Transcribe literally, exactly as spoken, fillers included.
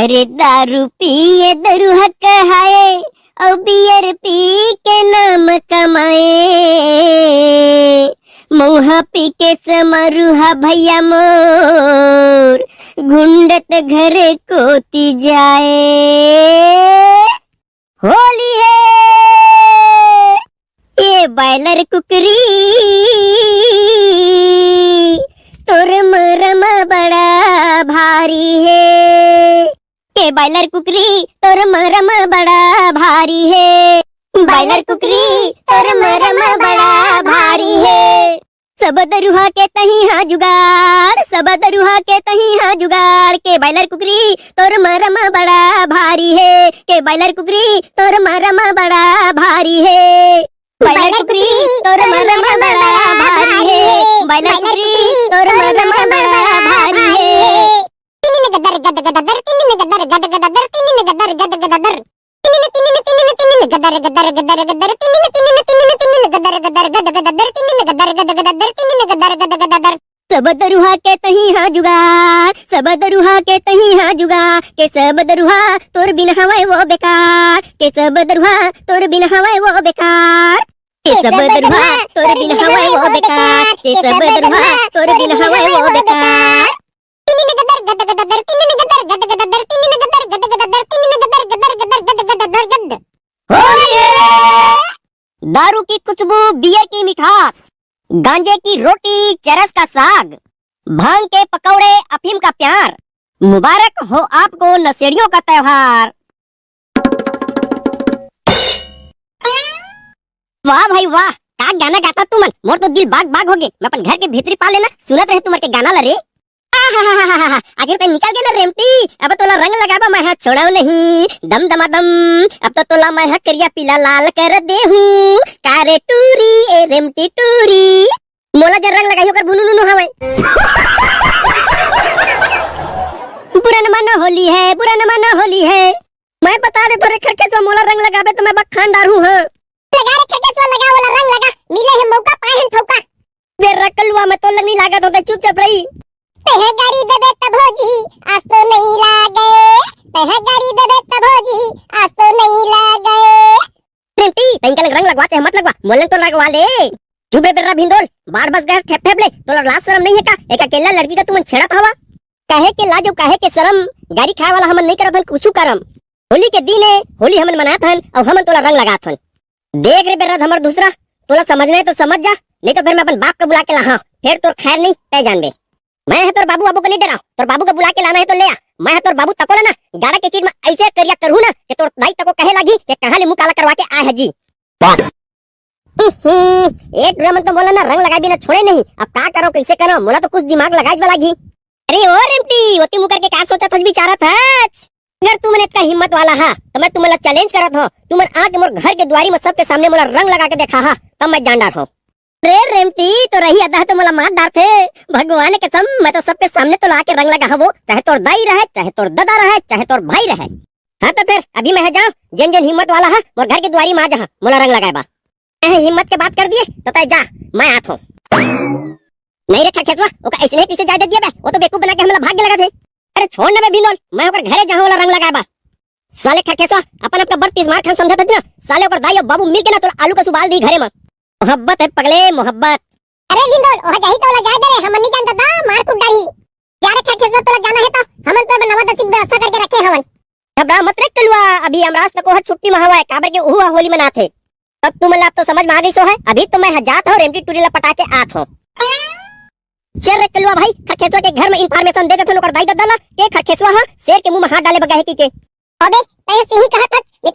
रे दारू पिए दरुहा कहाए, अउ बियर पी के नाम कमाए। मउहा पी के समारुहा भइया मोर, घुंडत घर कोती जाए। होली हे। ए बॉयलर कुकरी, तोर मरम बड़ा भारी हे। ए बॉयलर कुकरी, तोर मरम बड़ा भारी हे। बॉयलर कुकरी, तोर मरम बड़ा भारी हे। सब दरुहा के तहीं हा जुगाड़, सब दरुहा के तहीं हा जुगाड़। के बॉयलर कुकरी, तोर मरम बड़ा भारी हे। के बॉयलर कुकरी, तोर मरम बड़ा भारी हे। बॉयलर कुकरी, तोर मरम बड़ा भारी हे। बॉयलर कुकरी, तोर मरम बड़ा भारी हे। तिनिन गदर गद गदर, तिनिन गदर गद गदर, तिनिन गदर गद गदर। तिनिन तिनिन तिनिन तिनिन गदर गदर गदर गदर, तिनिन तिनिन तिनिन तिनिन गदर गदर गद गदर, तिनिन गदर गद गदर, तिनिन गदर गद गदर। सब दरुहा के तहीं हा जुगाड़, सब दरुहा के तहीं हा जुगाड़। के सब दरुहा तोर बिन हवय वो बेकार, के सब दरुहा तोर बिन हवय वो बेकार। के सब दरुहा तोर बिन हवय वो बेकार, के सब दरुहा तोर बिन हवय वो बेकार। तिनिन गदर गद गदर, तिनिन गदर गद गदर, तिनिन गदर गद गदर, तिनिन गदर गदर गदर गद गदर गद। होली हे। दारू की खुशबू, बियर की मिठास, गांजे की रोटी, चरस का साग, भांग के पकौड़े, अफीम का प्यार। मुबारक हो आपको नशेड़ियों का त्योहार। वाह भाई वाह, का गाना गाथा तुमन, मोर तो दिल बाग बाग हो गे। मैं अपन घर के भीतरी पाले ना सुनत रहे तुमन के गाना ला रे। आहाहाहा, आखिर तैं निकल गे ना रेमटी, अब तोला रंग लगाबा मैं हा छोड़व नहीं, दम दमा दम। अब तो तोला मैं हा करिया पीला लाल कर देहूं, का रे टूरी, ए रेमटी टूरी। मोला जर रंग लगाही ओकर बुनु नुनु हवय। बुरा न मानो होली हे, बुरा न मानो होली हे। मैं बता देथों रे खरखेसवा, मोला रंग लगाबे त मैं बखान डारहूं हां। लगा रे खरखेसवा, लगा ओला रंग लगा, मिले हे मौका पाए हन ठौका। बे रकलुआ, मैं तोला नहीं लागत हों, चुपचाप रही। तैं हा गारी देबे त भौजी, आज तो नहीं लागे। तैं हा गारी देबे त भौजी, आज तो नहीं लागे। रेमटी, तैं का लंग रंग लगवा चाहे मत लगवा, मोला तो लगवा ले। चुप रे बेर्रा भिंदोल, बार बस गए ठेप ठेप ले, तोला लाज शरम नहीं हे का? एक अकेला लड़की का तुमन छेड़त हवा। काहे के लाज अउ काहे के शरम, गारी खाए वाला हमन नहीं करत हन कुछु करम। होली के दिन हे, होली हमन मनात हन अउ हमन तोला रंग लगात हन। देख रे बेर्रा धमर दूसरा, तोला समझना हे तो समझ जा, नहीं तो फिर मैं अपन बाप का बुला के लाहा, फिर तोर खैर नहीं, तय जानबे। मैं हा तोर बाबू आबू का नहीं डराव, तोर बाबू का बुला के लाना हे तो ले आ। मैं हा तोर बाबू तको ला ना गाड़ा के चीट में ऐसे करिया करहूं ना कि तोर दाई तको कहे लागी कि कहां ले मुंह काला करवा के आए हा जी। हम्म, एक टुरा मन तो मोला ना रंग लगाए बिना छोड़े नहीं। अब का करो, कैसे करो, मोला तो कुछ दिमाग लगाए बर लागी। अरे ओ रेमटी, ओती मुकर के का सोचत हस, बिचारत हस? अगर तुमन इतना हिम्मत वाला हा, तो मैं तुमन ला चैलेंज करत हूं, तुमन आके मोर घर के दुआरी में सबके सामने मोला रंग लगा के देखा हा, तब मैं जान डार हूं। रे रेमटी, तोर इही अदा तो मोला मार डारथे। भगवान कसम, मैं तो सबके सामने तोला आके रंग लगा हवो, चाहे तोर दाई रहे, चाहे तोर ददा रहे, चाहे तोर भाई रहे। हां तो फिर अभी मैं हा जांव, जेन जेन हिम्मत वाला हा, मोर घर के दुआरी में आ जाहा, मोला रंग लगाए बर। मैं हा हिम्मत के बात कर दिए, तो तय जा, मैं आत हूं। नहीं रे खरखेसवा, ओका अइसने कइसे जाए दे दिए बे? वो तो बेवकूफ बना के हमला भाग गे लगत हे। अरे छोड़ ना बे भिंदोल, मैं ओकर घरे जाहूं ओला रंग लगाए बर। साले खरखेसवा, अपन आप का बड़ तीस मार खान समझत हस ना, साले ओकर दाई अउ बाबू मिल के ना तोला आलू कस उबाल दिही घरे म। मोहब्बत हे पगले, मोहब्बत। अरे भिंदोल, ओहा जाही त ओला जाए दे रे, हमन नहीं जानत दा, मार कूट डारही। जा रे खरखेसवा, तोला जाना हे तो हमन तोर बर नवा दसी के व्यवस्था करके रखे हवन। घबरा मत रे कलुआ, अभी यमराज तको हा छुट्टी म हवय, काबर के उहू हा होली मनाथे। अब तुमन ला अब तो समझ में आ गइस होही, अभी तो मैं हा जात हूं, रेमटी टूरी ला पटा के आत हूं। चल रे कलुआ भाई, खरखेसवा के घर में इन्फॉर्मेशन दे देथन ओकर दाई ददा ला, के खरखेसवा हा शेर के मुंह में हाथ डाले बर गे हे कहिके। अबे, तैं हा सही कहत हस, नहीं